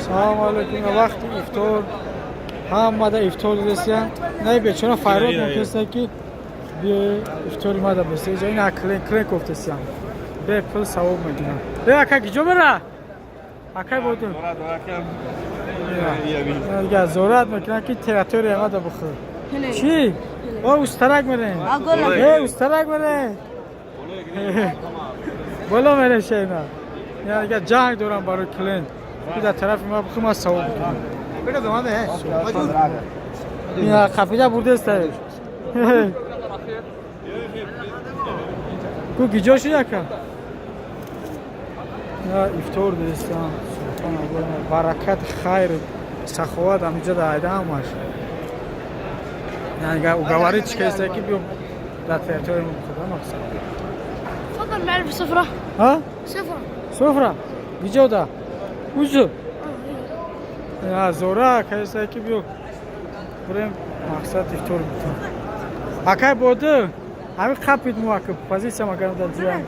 Салому алейкум. Вақти ифтор ҳамада ифтор дидастиян. Най бечора файрод мумкин аст ки биёи ифтори мада бесе. Иҷа ина клен клен кофтастиян. Бе пул савоб мегирам. Бе ака киҷо бера? Акай бодун. Дига зорат мекунам ки территория мада бихӯр. Чӣ? О устарак мерем. Э устарак мерем. Боло мерем шейна. Я дига ҷанг дорам барои клиент. Ки дар тарафи ма бихӯр ман савоб мекунам. Ина қафида бурдеста. Ку гиҷо шуд ака? Я ифтор дестам. Субҳаналлоҳ. Баракат, хайр, саховат ҳамиҷа да айда ҳамаш. Яъне уговорить чӣ каста ки биё дар территория мо бихӯр, мақсад. تفضل معي في سفرة. Ҳа? سفرة. Суфра? Гиҷода? Узу? Зора каста ки биё бурем мақсад ифтор бикунем. Акай боду ҳамин қапид мо ака позиция макардам дар ҷоям.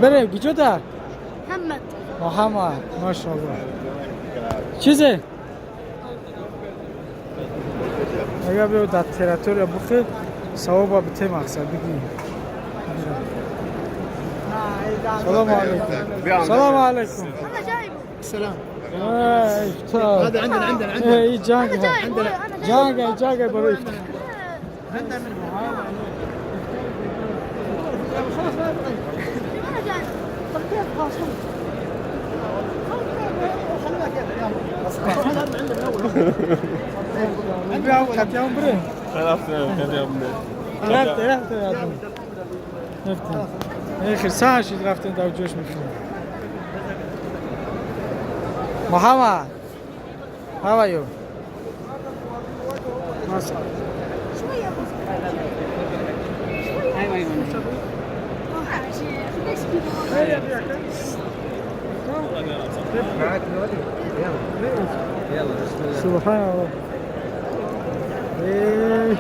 Берем гиҷода? محمد. Муҳаммад, машаллоҳ. Чизе? Агар биё дар территория бухӣ, савоба бите мақсад бигӣ. Салому алейкум. Салому алейкум. انا جايبه. السلام. ифтор. هذا عندنا عندنا عندنا. эй ҷанг. انا جايبه انا جايبه. ҷанг ҷанг барои ифтор. انا جايبه. طب كيف خلاص Катям бирем. Рафте, рафте, рафте. Рафте. Хирсан шид рафтем дар ҷош мехӯрем. Муҳаммад. How are you? Маса. شويه بس. Субҳаналлоҳ. Эй.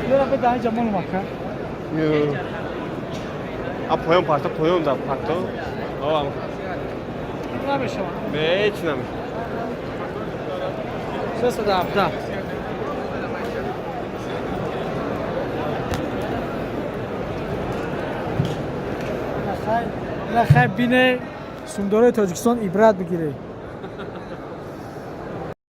Бира беда инҷа мол мака. А поён парто, поён да парто. О, Намешавад. ҳеч намешавад. 317. Ина хай бине сумдорои Тоҷикистон ибрат бигиред.